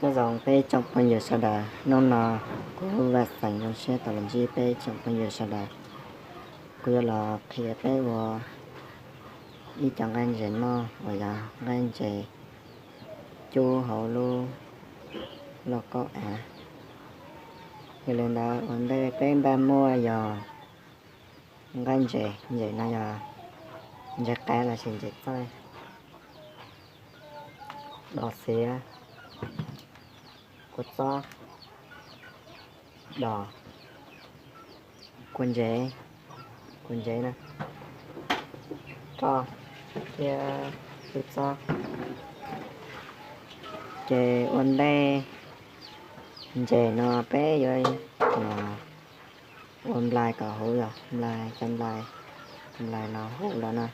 Nyob zoo peb tsoom phooj ywg sawv daws, hnub no kuv Vaj Xeem zoo siab tau los ntsib peb tsoom phooj ywg sawv daws. Kuv yuav los qhia peb ua ib co nqaij ntses noj uas yog nqaij ntses cub hauv lub lauj kaub av. Yog li ntawd ua ntej peb npaj muaj yog nqaij ntses, ntses no yog ntses qaib los sis ntses txaij, dos xiav, kua txob, dos, kua ntsev, kua ntsev na, roj thiab lub txob. Ces ua ntej ntses no peb yuav ua nplai kom huv, yog nplai, cov nplai, nplai no huv lawm na.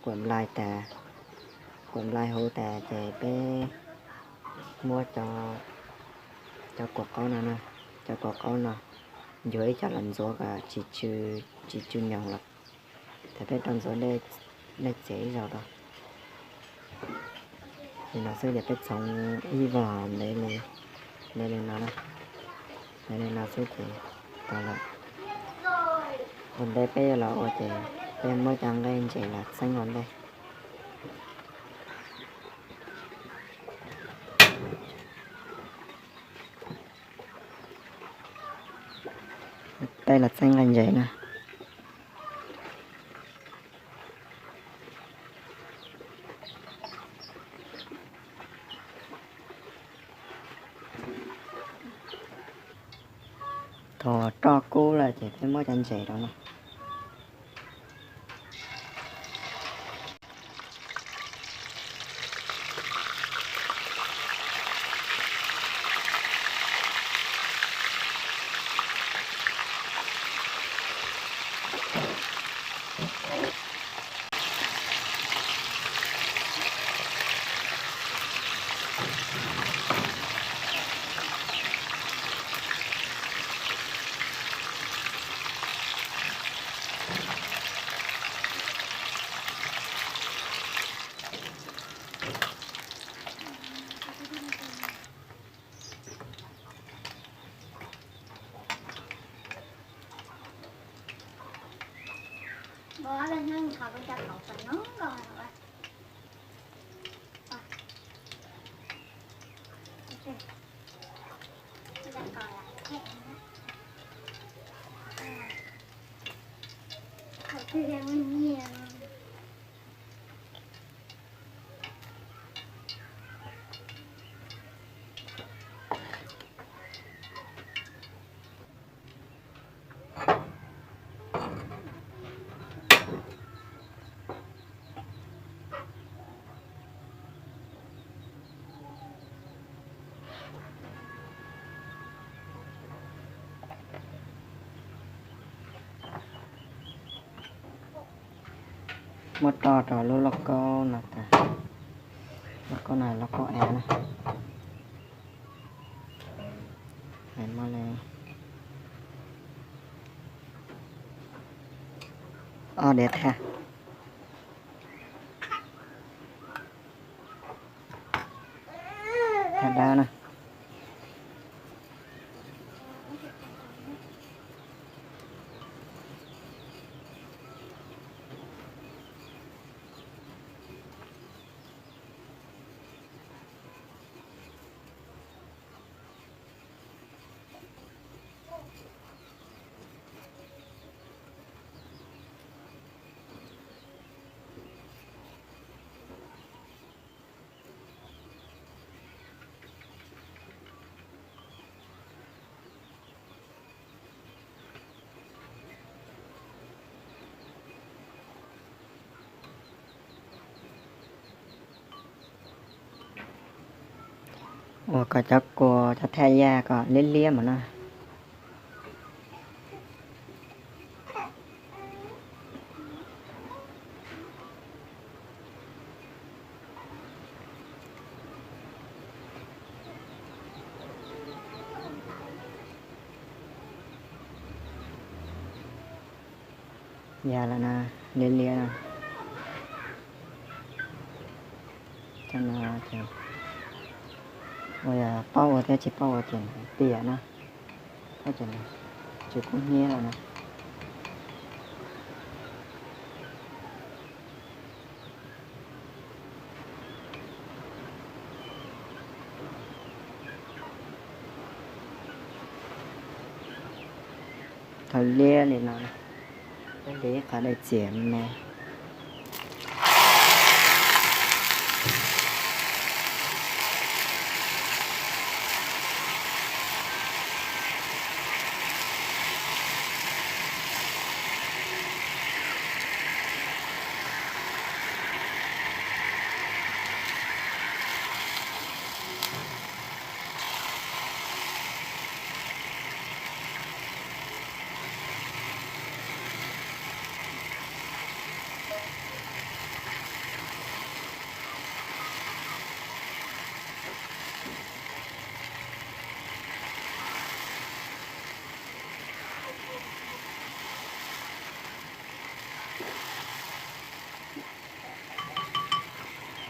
Kuam nplai tas, kuam nplai huv tas ces peb muab cov kua qaub no, cov kua qaub no ncuav ib co los ntxuav kom tsis tsw nyoos lawm. Ces peb rau ntxuav dej txias ib zaug rau. Li no xwb ces peb txhoov ib vog ntev li, ntev li no, ntev li no xwb ces tau lawm. Ua ntej peb yuav los ua ces peb muab cov nqaij ntses los txeeb ua ntej. Peb los txeeb nqaij ntses na. Thaum roj kub lawm ces peb muab cov ntses rau no. Muab roj rau lub lauj kaub no tas, lauj kaub no lauj kaub av na. Muab li ob diav thaj, thaj dawb na. Ua kom cov kua, cov thaj yaj kom liab liab mus na. Ya lawm na, liab liab na. Cov no ces Ua yog paub ua thiab tsis paub ua ces piam na, paub ces tsw kub hnyiab lawm na. Thaum liab li no, liab qhov dej txias me.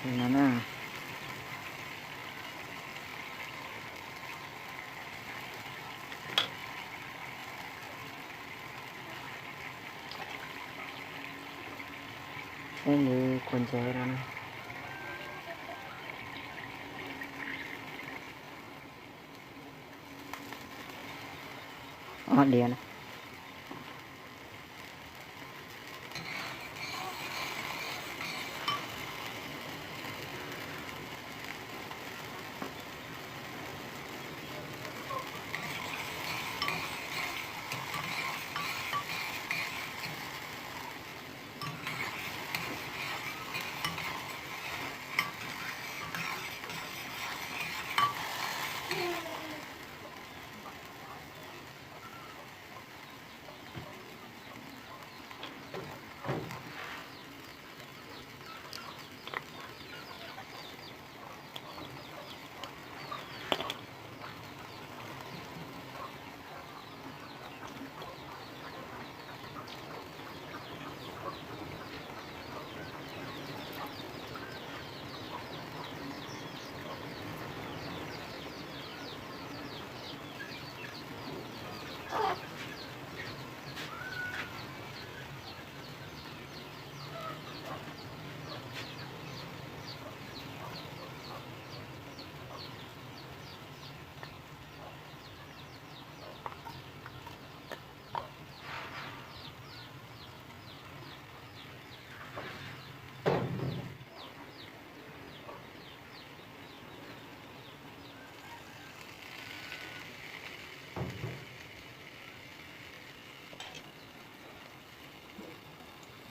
Li no na. Peb lwv kua ntses no na. Ob diav na.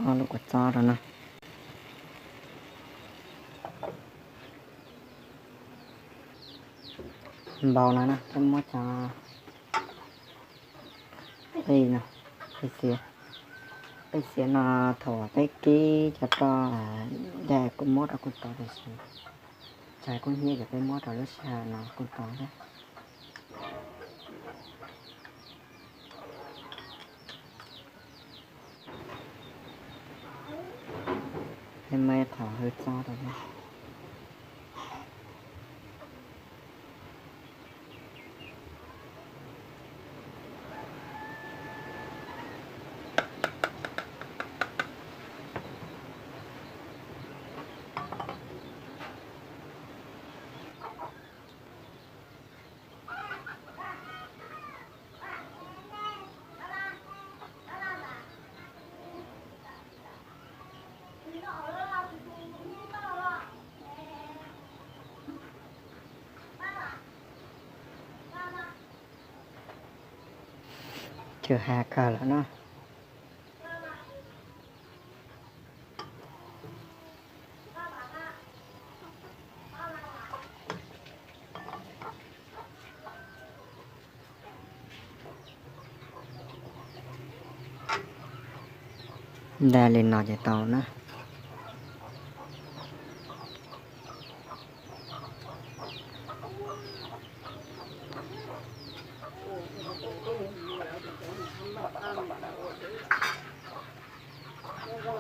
Ob lub kua txob rau na. Npau no na, peb muab cov qij no, qij xiav, qij xiav no thaum peb kib cov roj dej kuj muab rau kuj tau tiam sis tsw kub hnyiab ces peb muab rau lub sij hawm no kuj tau thiab. Peb muab ib qho hwj txob rau thiab. Tsw ha kawg lawm na. Nta li no ces tau na.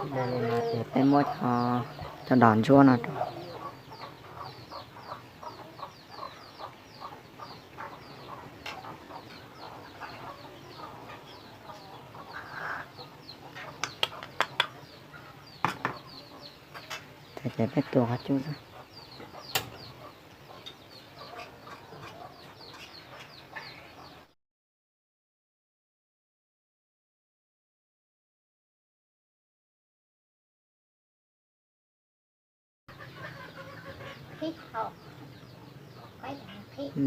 Nta li no ces peb muab cov, cov dos ntsuab no rau. Ces peb tua qhov cub xwb.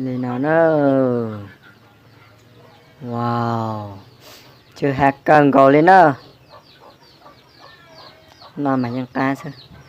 Li no na. Wow, tsw ha kawg nkaus li na. No mas yeej qab xwb.